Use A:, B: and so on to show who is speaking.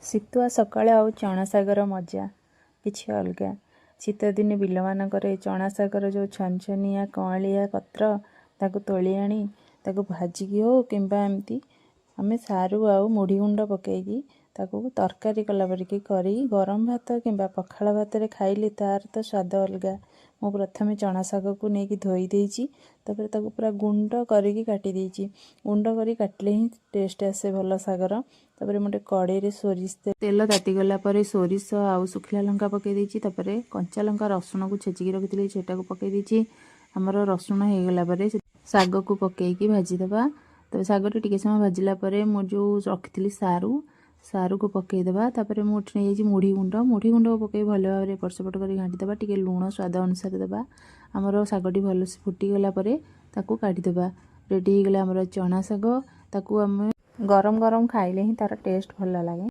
A: ଶୀତୁଆ ସକାଳ ଆଉ ଚଣା ଶାଗର ମଜା କିଛି ଅଲଗା। ଶୀତଦିନେ ବିଲମାନଙ୍କରେ ଚଣା ଶାଗର ଯେଉଁ ଛନଛନିଆ କଅଁଳିଆ ପତ୍ର, ତାକୁ ତୋଳି ଆଣି ତାକୁ ଭାଜିକି ହଉ କିମ୍ବା ଏମିତି ଆମେ ସାରୁ ଆଉ ମୁଢ଼ି ଗୁଣ୍ଡ ପକାଇକି ତାକୁ ତରକାରୀ କଲା ପରିକି କରି ଗରମ ଭାତ କିମ୍ବା ପଖାଳ ଭାତରେ ଖାଇଲେ ତା'ର ତ ସ୍ୱାଦ ଅଲଗା। ମୁଁ ପ୍ରଥମେ ଚଣା ଶାଗକୁ ନେଇକି ଧୋଇ ଦେଇଛି, ତାପରେ ତାକୁ ପୁରା ଗୁଣ୍ଡ କରିକି କାଟି ଦେଇଛି। ଗୁଣ୍ଡ କରି କାଟିଲେ ହିଁ ଟେଷ୍ଟ ଆସେ ଭଲ ଶାଗର। ତାପରେ ମୁଁ ଗୋଟେ କଡ଼େଇରେ ସୋରିଷ ତେଲ ତାତିଗଲା ପରେ ସୋରିଷ ଆଉ ଶୁଖିଲା ଲଙ୍କା ପକାଇ ଦେଇଛି। ତାପରେ କଞ୍ଚା ଲଙ୍କା, ରସୁଣକୁ ଛେଚିକି ରଖିଥିଲି, ସେଟାକୁ ପକାଇ ଦେଇଛି। ଆମର ରସୁଣ ହେଇଗଲା ପରେ ଶାଗକୁ ପକାଇକି ଭାଜିଦେବା। ତେବେ ଶାଗଟି ଟିକେ ସମୟ ଭାଜିଲା ପରେ ମୁଁ ଯେଉଁ ରଖିଥିଲି ସାରୁ, ସାରୁକୁ ପକାଇଦେବା। ତାପରେ ମୁଁ ଏଠି ନେଇଯାଇଛି ମୁଢ଼ି ଗୁଣ୍ଡ। ମୁଢ଼ି ଗୁଣ୍ଡକୁ ପକାଇ ଭଲ ଭାବରେ ଏପଟ ସେପଟ କରି ଘାଣ୍ଟିଦେବା। ଟିକେ ଲୁଣ ସ୍ୱାଦ ଅନୁସାରେ ଦେବା। ଆମର ଶାଗଟି ଭଲସେ ଫୁଟିଗଲା ପରେ ତାକୁ କାଢ଼ିଦେବା। ରେଡ଼ି ହେଇଗଲା ଆମର ଚଣା ଶାଗ। ତାକୁ ଆମେ ଗରମ ଗରମ ଖାଇଲେ ହିଁ ତା'ର ଟେଷ୍ଟ ଭଲ ଲାଗେ।